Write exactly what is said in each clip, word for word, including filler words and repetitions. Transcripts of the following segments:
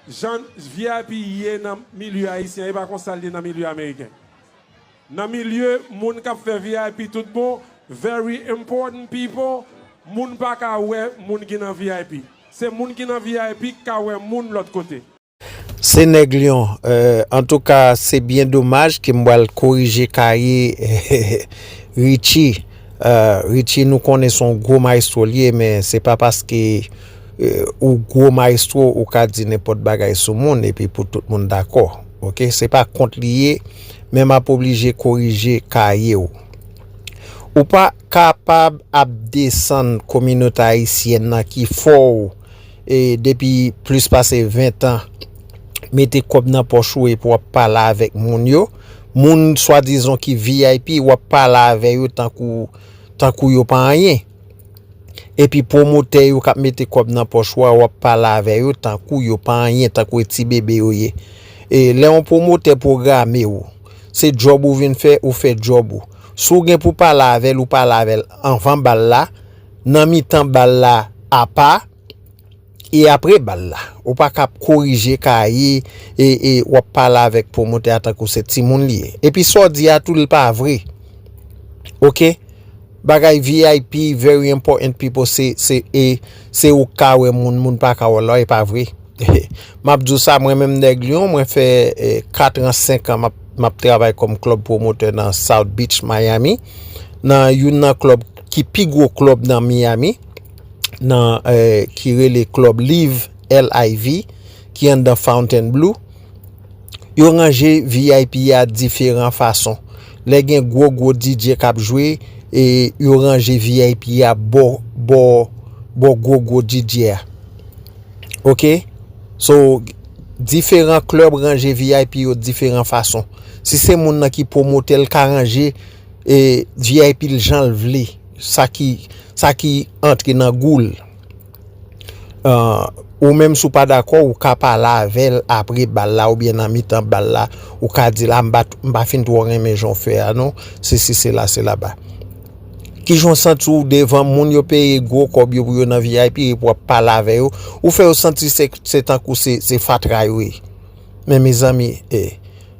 Jan V I P ye nan milye ayisyen an, e pa konsa l ye nan milye ameriken. Nan milye moun k ap fè V I P tout bon, very important people, moun pa ka wè moun ki nan V I P. Se moun ki nan V I P k ka wè moun lòt kote. Se Nèg Lyon. Euh, antouka, se byen domaj ke m pral korije kaye Richie. Euh, Richie, nou konnen se yon gwo mayestwo l ye, men se pa paske euh, ou gwo mayestwo, ou ka di nenpòt bagay sou moun epi pou tout moun dakò. Oke, se pa kont li ye, men m ap oblije korije kaye w. Ou pa kapab ap desann kominote ayisyèn nan ki fè w e depi plis pase ven tan mete kòb nan pòch ou epi w ap pale avèk moun yo. Moun swadizan ki V I P, w ap pale avè yo tankou tankou yo pa anyen. Epi pwomotè yo k ap mete kòb nan pòch ou a, w ap pale avè yo tankou yo pa anyen, tankou e ti bebe yo ye. E lè yon pwomotè pwograme w, se djòb ou vin fè, ou fè djòb ou. Si w gen pou pale avè l, ou pale avè l anvan bal la, nan mitan bal la apa, e apre bal la. Ou pa ka ap korije kaye e, e w ap pale avèk pwomotè a tankou se timoun li ye. Epi sa w di a tou, li pa vre. Oke? Bagay V I P, very important people, se, se, e, se ou k ka wè moun, moun pa ka wè l, e pa vre. M ap di w sa, mwen menm Nèg Lyon, mwen fè e, kat an, senk an, m ap, m ap travay kòm club promoter nan South Beach, Miami. Nan youn nan club ki pi gwo club nan Miami, nan, e, ki rele Club Live, L I V, ki anndan Fontainebleau. Yo ranje V I P a diferan fason. Lè gen gwo gwo D J k ap jwe, e yo ranje V I P a bò, bò, bò gwo gwo D J a. Oke? So, diferan club ranje V I P yo diferan fason. Si se moun nan ki pwomotè, l ka ranje e, V I P l jan l vle. Sa ki, sa ki antre nan gou l. Ah, ou menm si w pa dakò, ou ka pale avè l apre bal la oubyen nan mitan bal la, ou ka di l, a, m pa, m pa fin twò renmen jan w fè a non, sesi, sela, sela ba. Kijan w santi w devan moun yo peye gwo kòb yo pou yo nan V I P epi w ap pale avè yo, ou fè yo santi se, se tankou se, se fatra yo ye. Men mezanmi, e,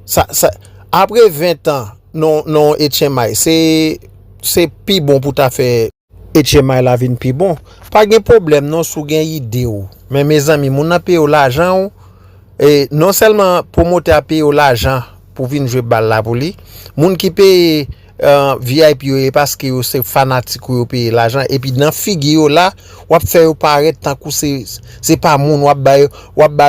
sa, sa, apre ven tan, non, non H M I, se, se pi bon pou ta fè H M I la vin pi bon. Pa gen pwoblèm non si w gen ide w. Men mezanmi, moun nan peye w lajan w, e non sèlman pwomotè a peye w lajan pou vin jwe bal la pou li, moun ki peye uh, V I P yo, e paske yo se fanatik ou yo peye lajan, epi nan figi yo la, w ap fè yo parèt tankou se, se pa moun, w ap ba yo, w ap ba